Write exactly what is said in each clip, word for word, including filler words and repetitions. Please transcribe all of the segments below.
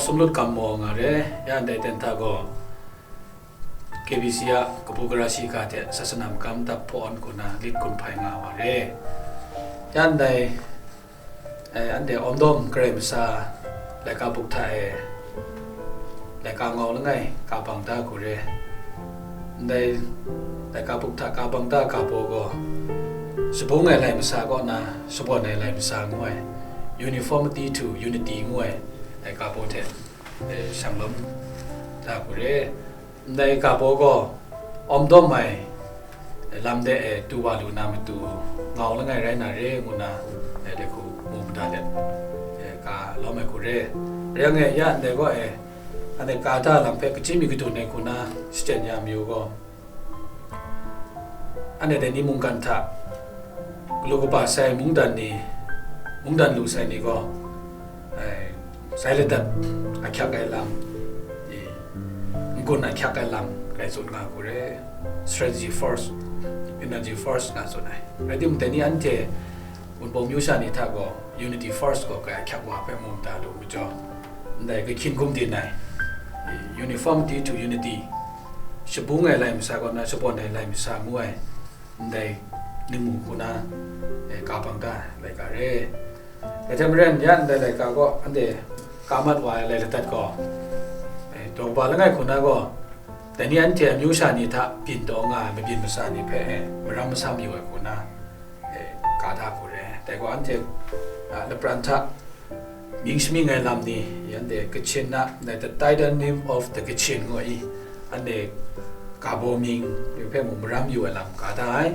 Sumlut gam maw nga re, ya ndai ten hta gaw K B C a kabu gara shi ga hte sasana magam dap hpawn hku na lit gun hpai nga wa re. Ya ndai, eh, anhte Awmdawm Karai Masa laika buk hta e laika ngau langai ka bang da hku re. Ndai laika buk hta ka bang da ga baw gaw, shabung ai lai masa kaw na shabawn ai lai masa ngu ai, uniformity to unity ngu ai laika baw hte, eh, shanglawm da hku re. Ndai ga baw gaw, awmdawm ai lam de e tu wa lu na matu ngau langai rai na re ngu na, eh, dai hku mu mada let, eh, ka lawm ai hku re. Rai yang e, ya ndai gaw e, anhte ka da lam hpe kachyi mi kadun ai hku na shachyen ya mayu gaw, anhte dai ni mungkan hta galu kaba sai mungdan ni, mungdan lu sai ni gaw, eh, sai ladat ahkyak ai lam, i, n-gun ahkyak ai lam, grai tsun nga hku re. Strategy first, energy first nga tsun ai. Rai timung, dai ni anhte Wunpawng myu sha ni hta gaw unity first gaw grai ahkyak wa hpe mu mada lu majaw, ndai kahkyin gumdin ai, i, uniformity to unity, shabung ai lai masa kaw na shabawn ai lai masa ngu ai, ndai ningmu hku na, eh, ka bang da ai laika re. Dai hte maren, ya ndai laika gaw anhte ka mat wa ai lai ladat gaw, eh, daw kaba langai hku na gaw, dai ni anhte amyu sha ni hta byin taw nga ai mabyin masa ni hpe, eh, maram masam yu ai hku na, eh, ka da hku re. Dai gaw anhte, ah, lapran hta mying shamying ai lam ni, anhte Kachin na, the title name of the Kachin ngu i, anhte ga baw mying ni hpe mung maram yu ai lam ka da ai.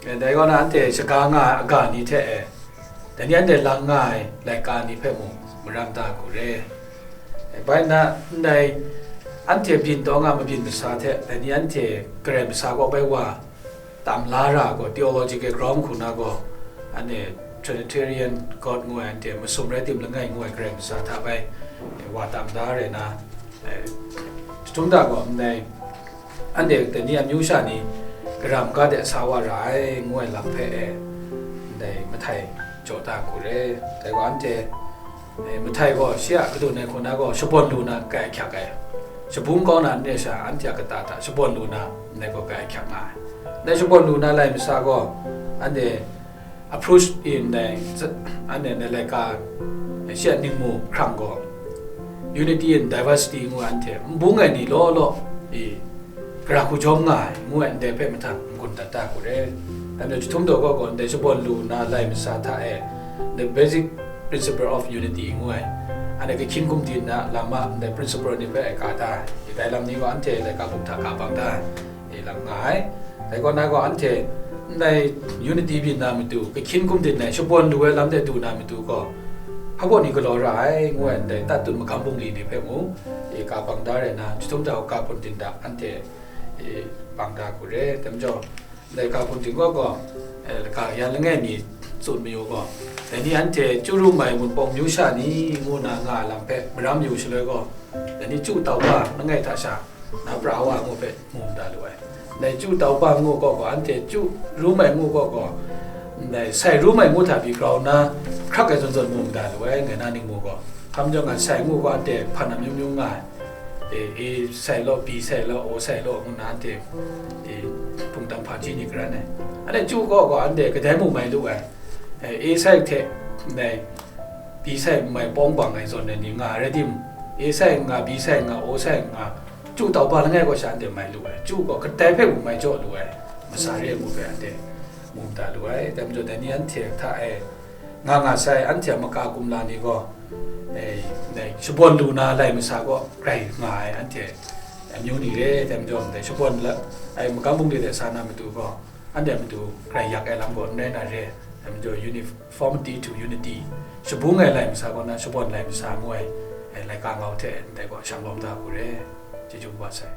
Eh, dai gaw na anhte shaga nga ai aga ni hte e, dai ni anhte lang nga ai laika ni hpe mung maram da hku re. Eh, bai nna, ndai anhte byin taw nga mabyin masa hte, dai ni anhte Karai Masa kaw bai wa tam la ra gaw, theological ground hku na gaw, anhte Trinitarian God ngu ai, anhte masum rai tim langai ngu ai Karai Masa hta bai, eh, wa tam da rai na, eh, jahtum da gaw, ndai anhte dai ni amyu sha ni garam ga de sa wa ra ai ngu ai lam hpe, eh, ndai mahtai jaw da hku re. Dai gaw anhte, eh, mahtai gaw shi a kadun ai hku na gaw shabawn lu na grai ahkyak ai. Shabung kau na n re sha, anhte a kata hta shabawn lu na ndai gaw grai ahkyak nga ai. Ndai shabawn lu na lai masa gaw, anhte approach in dai, anhte ndai laika, eh, shi a ningmu hkrang gaw, unity in diversity ngu anhte n bung ai ni law law i, gara hku jawm nga ai ngu ai ndai hpe mahtang n-gun dat da hku re. Dai majaw jahtum daw gaw gaw ndai shabawn lu na lai masa hta e, the basic principle of unity ngu ai, anhte kahkyin gumdin na lam a ndai principle ni hpe ai ka da ai. Dai lam ni gaw anhte laika buk hta ka bang da ai, e lam nga ai. Dai kaw na gaw anhte ndai unity byin na matu, kahkyin gumdin ai shabawn lu ai lam de du na matu gaw, hpa gaw ni galaw ra ai ngu ai ndai tat tut magam bungli ni hpe mung, e ka bang da rai na, jahtum daw ka hpun din da anhte, e, bang da hku re. Dai majaw, ndai ga hpun ting gaw gaw, e, ga yan langai mi tsun mayu gaw, dai ni anhte chyu ru mai Wunpawng myu sha ni ngu na nga ai lam hpe maram yu shaloi gaw, dai ni chyu tau ga langai hta sha na pra wa ngu hpe mu mada lu ai. Ndai chyu tau ga ngu gaw gaw, anhte chyu ru mai ngu gaw gaw, ndai sai ru mai ngu hta pyi grau nna hkrak ai zawn zawn mu mada lu ai, ngai na ningmu gaw. Hkam jawng a sai ngu gaw anhte hpan amyu myu nga ai. E, A sai law, B sai law, O sai law ngu na anhte, e, hpungtang hpaji ni garan ai. Anhte chyu gaw gaw anhte kadai mung mai lu ai. E, A sai hte ndai B sai mai pawng bang ai zawn ai ni nga ai rai tim, A sai nga, B sai nga, O sai nga, chyu tau ga langai gaw sha anhte mai lu ai. Chyu gaw kadai hpe mung mai jaw lu ai. Masa re ai ngu hpe anhte mu mada lu ai. Dai majaw dai ni anhte hta e nga nga sai, anhte a maka kumla ni gaw, e, dai shabawn lu na lai masa gaw grai nga ai, anhte amyu ni re, dai majaw ndai shabawn la, ai magam bungli de sa na matu gaw, anhte a matu grai yak ai lam gaw n rai na re, dai majaw uniformity to unity, shabung ai lai masa gaw na shabawn lai masa ngu ai, e, laika ngau hte ndai gaw shang lawm da hku re, chyeju kaba sai.